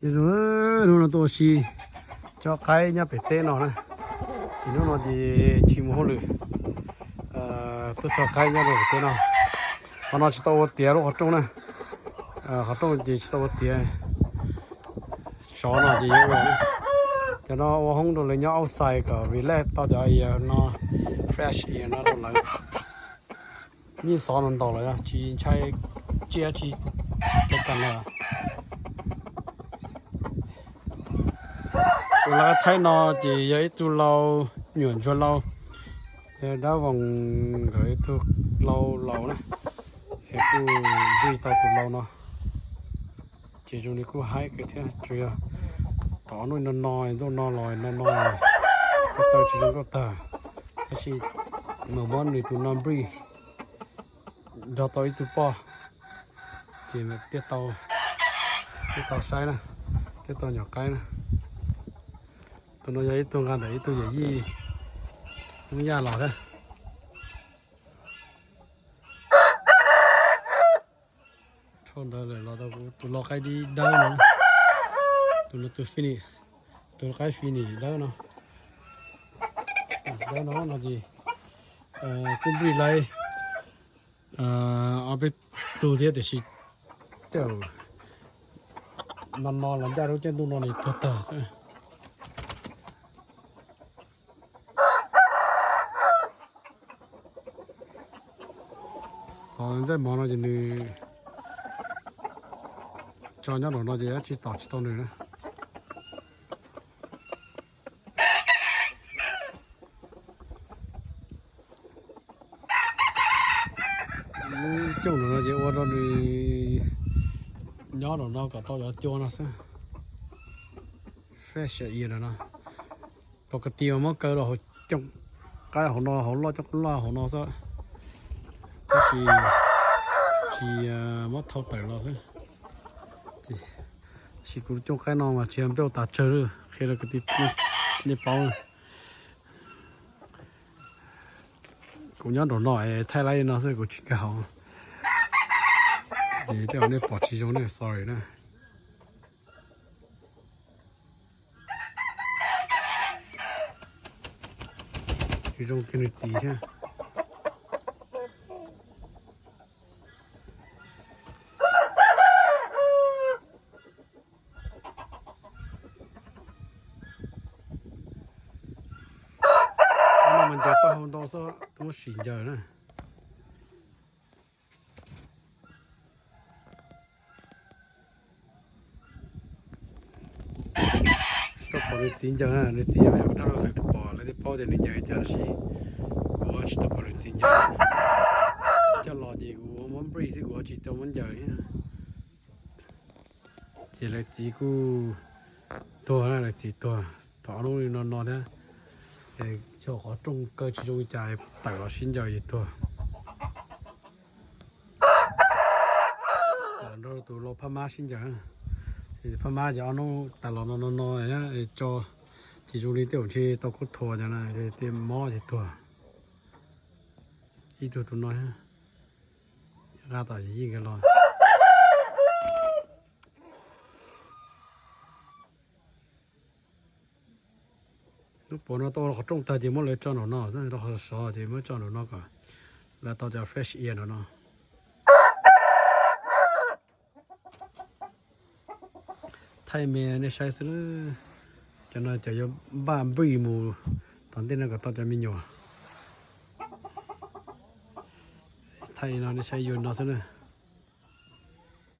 Hnub no tuaj ua si tso qaib nyob pem teb no na, ces hnub no ces tsis mus hauj lwm, tuaj tso qaib nyob rau pem teb no. Qhov no tsis tau ua tiav lub qhov rooj na, qhov rooj ces tsis tau ua tiav, sov no ces yuav ua. Cov no ua hoob rau lawv nyob outside kom relax tau cov air no, fresh air no rau lawv. Yeej xov no ntau lawm, tsis ntshai tsiaj tsis kev kas lawm. Tus lav thaib no ces yog ib tug lau, nyuam ntsuag lau, yog dab voos nkawd ib tug lau laus na, es kuj breed tau tus lau no. Ces zoo li kuj haib kawg thiab, tsuas yog thaum ub no no, ntuj no los no no, nkauj taw tsis zoo nkauj tag, tab sis mam muab nws tus no breed nrog tau ib tug poj, ces thiaj tau saib na, thiaj tau nyom qaib na. Tus no yog ib tug nqa ntawm ib tug yawm yij Hmoob Yaj los thiab. Dhau ntawd lawm los tau kuv tus lau qaib dib dawb no, tus no tus Phoenix, tus qaib Phoenix dawb no. Dawb no no ces kuj breed lawv ob peb tug thiab tiam sis tej zaum no no los ncaj lub caij ntuj no nws tuag tag xwb. Xov ntxaij mov no ces nws tso nyob nraum no ces dab tsi tom tsis tau nws na. Lub cooj nraum no ces ua rau nws nyob nraum no kom tau cov cua no xwb. Fresh air no, pos ka ti mas muab kaw rau hauv cooj qaib hauv no, hauv loj cooj loj hauv no xwb, tab sis tsis muab thau tawm los xwb. Tab sis kuv cooj qaib no mas tsis yog npeuj tas tsawg li, qhia rau kwv tij nej paub. Kuv nyob nraum no es thaij laib li no xwb, kuv tsis nkag hauv, ces tej zaum nej pom tsis zoo ne, sorry na. Zoo kiag nws txiv thiab. Mas ncaws taub hau ntau xwb, twb muab sim ncaws na. Tsis tau pom nws txiv ncaws na, nws txiv mas yog kuv rab laj tus pom lawv thiaj paub tias nws ncaws cas, tab sis kuv tsis tau pom nws txiv ncaws. Coj los ces kuv muab breed xwb, kuv tsis tau muab ncaws thiab. Ces lawv txiv kuj tuag na, lawv txiv tuag thaum ob hnub li no no thiab. Yog qhov rooj kaw tsis zoo li cas tawm los sib ncaws ces tuag. Tawm los nrog tus lau phab mab sib ncaws. Phab mab ces ob hnub tas los no no no tso, ces zoo li tej zaum ntshe tau kub thuas cas na, tej mob ces tuag. Ib tug tus no thiab, nqa tom yij nkawd los. Lub pov no tau qhov rooj tag ces muab lawv tso nraum no, rau qhov sov ces muab tso nraum no kom lawv tau cov fresh air nraum no. Thaij me nej saib xwb, cov no cov yuav npaj npij mus tom ntej no kom tau cov me nyuam. Thaij no nej saib yuav no xwb na.